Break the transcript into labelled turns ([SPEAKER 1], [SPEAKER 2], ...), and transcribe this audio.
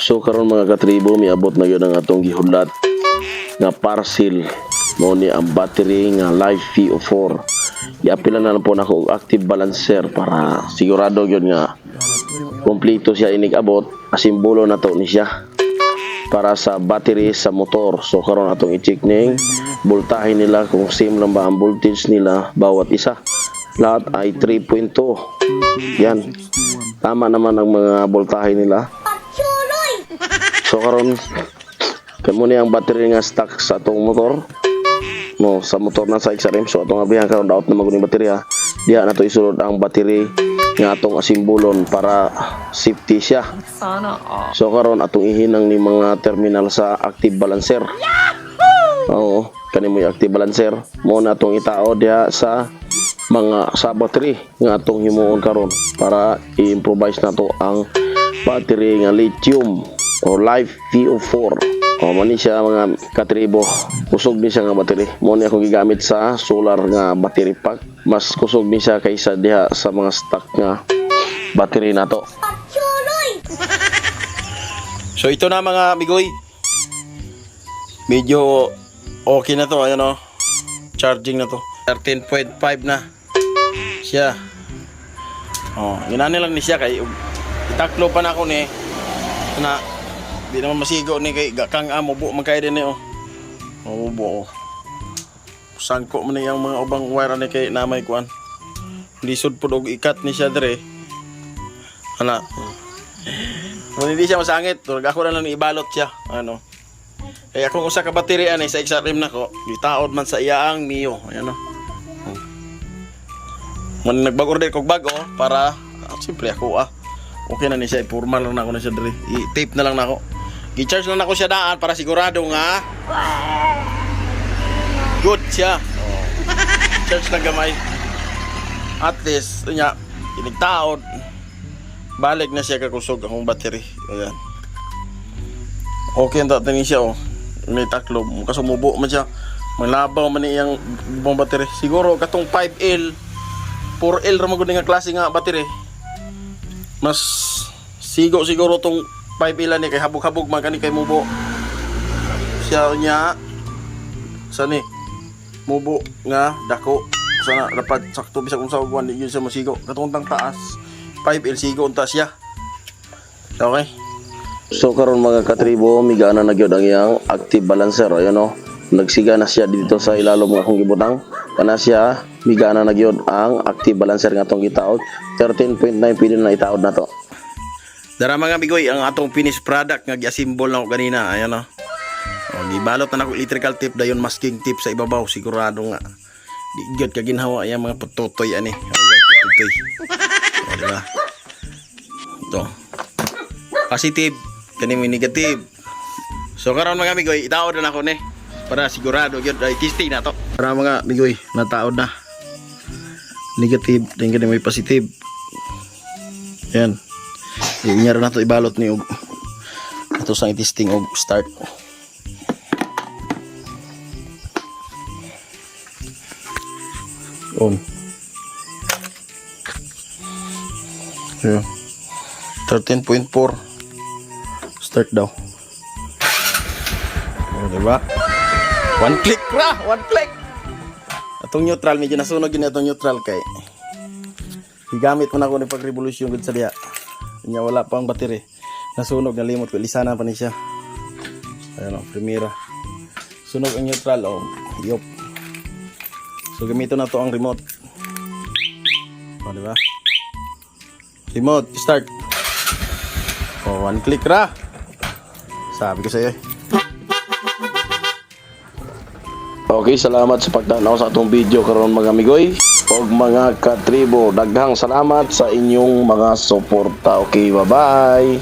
[SPEAKER 1] So karon, mga katribo, miabot na gyud ang atong gihulat nga parcel. Mao ni ang battery nga LiFePO4. Giapila na lang po nako og active balancer para sigurado gyud nga kompleto siya inig abot. Asimbolo na to ni siya para sa battery sa motor. So karon atong i-check ning voltahe nila kung same lang ba ang voltage nila bawat isa. Lahat ay 3.2. Yan. Tama naman ang mga voltahe nila. So karon kamo ni ang battery nga stock sa atong motor. No, sa motor na sa XRM. So atong abrihan karon, daot na maguning baterya. Diha na to isulod ang battery nga atong asimbolon para safety siya.
[SPEAKER 2] Sana all.
[SPEAKER 1] So karon atong ihinang ni mga terminal sa active balancer. Oo, kani mo yung active balancer. Mo na atong itao diha sa mga sa battery nga atong himuon karon para i-improvise nato ang battery nga lithium or LiFePO4. O mo ni siya, mga katribo. Kusog ni siya nga battery. Mo ni akong gigamit sa solar nga battery pack. Mas kusog ni siya kaysa diha sa mga stock nga battery nato.
[SPEAKER 3] So ito na, mga amigoy. Medyo okay na to, ayan o. Charging na to. 13.5 na siya. Oh, ginani lang ni siya kay itaklo pa na ako ni na di naman masigo ni kay kang amo bu man kay din ni oh. Oh, buo. Sangko man ni ang mga ubang wire ni kay namay kuan. Lisod pud og ikat ni siya dire. Ana. Kung hindi siya masangit, turag ako na lang ibalot siya. Ano. Kaya kung usa ka baterya ani sa XRM nako, gitaod man sa iyaang Mio. Ayan o. Oh. Man nagbag-order kog bago para siyempre ako ah. Okay na ni siya, i-formal lang na ako na siya diri. I-tape na lang nako. Gi-charge lang nako siya daan para sigurado nga good siya. Oh. Charge lang gamay. At least, nya, inigtaod balik na siya kakusog akong battery. Ayan. Okay ang ni siya oh. May taklob. Kaso mubo man siya. Malabaw man iyang bang battery. Siguro katong 5L, 4L ra man gud nga klase nga battery. Mas sigo siguro tong 5L ani kay habog-habog man kani kay mubo. Siya nya sa ni mubo nga dako sana dapat sakto bisag unsa og buwan di gyud siya masigo katong tang taas 5L sigo unta siya. Okay.
[SPEAKER 1] So karon, mga katribo, migana na gyud ang iyang active balancer. Ayun oh. Nagsiga na siya dito sa ilalom nga akong gibutang. Kana siya, migana na gyud ang active balancer nga atong gitaod. 13.9 pwede na itaod na to.
[SPEAKER 3] Dara, mga amigoy, ang atong finished product nga gi-assemble na ko ganina. Ayan oh. Oh, gibalot na nako electrical tape dayon masking tape sa ibabaw, sigurado nga di gyud ka ginhawa yang mga pututoy ani. Okay, pututoy. Oh, di ba? Ito. Positive, kani mo negative. So karon, mga amigoy, itaod na nako ni para sigurado gyud ay testing na to. Para, mga amigoy, nataod na. Negative, din kani may positive. Yan. Inyara na to ibalot ni og ato sang testing og start. On. Yeah. 13.4. Start daw. Oh, diba? One click ra, one click. Atong neutral medyo nasunog gini atong neutral kay gigamit mo na ako ni pag-revolution gud sa diha. Nya wala pa ang battery. Nasunog, nalimot ko lisana pa ni siya. Ayan o, primera. Sunog ang neutral oh. Yop. So gamiton na to ang remote. O, di ba? Remote, start. Oh, one click ra. Sabi ko sa iyo eh.
[SPEAKER 1] Okay, salamat sa pagtanaw sa atong video karon, mga amigoy og mga katribo. Daghang salamat sa inyong mga suporta. Okay, bye-bye.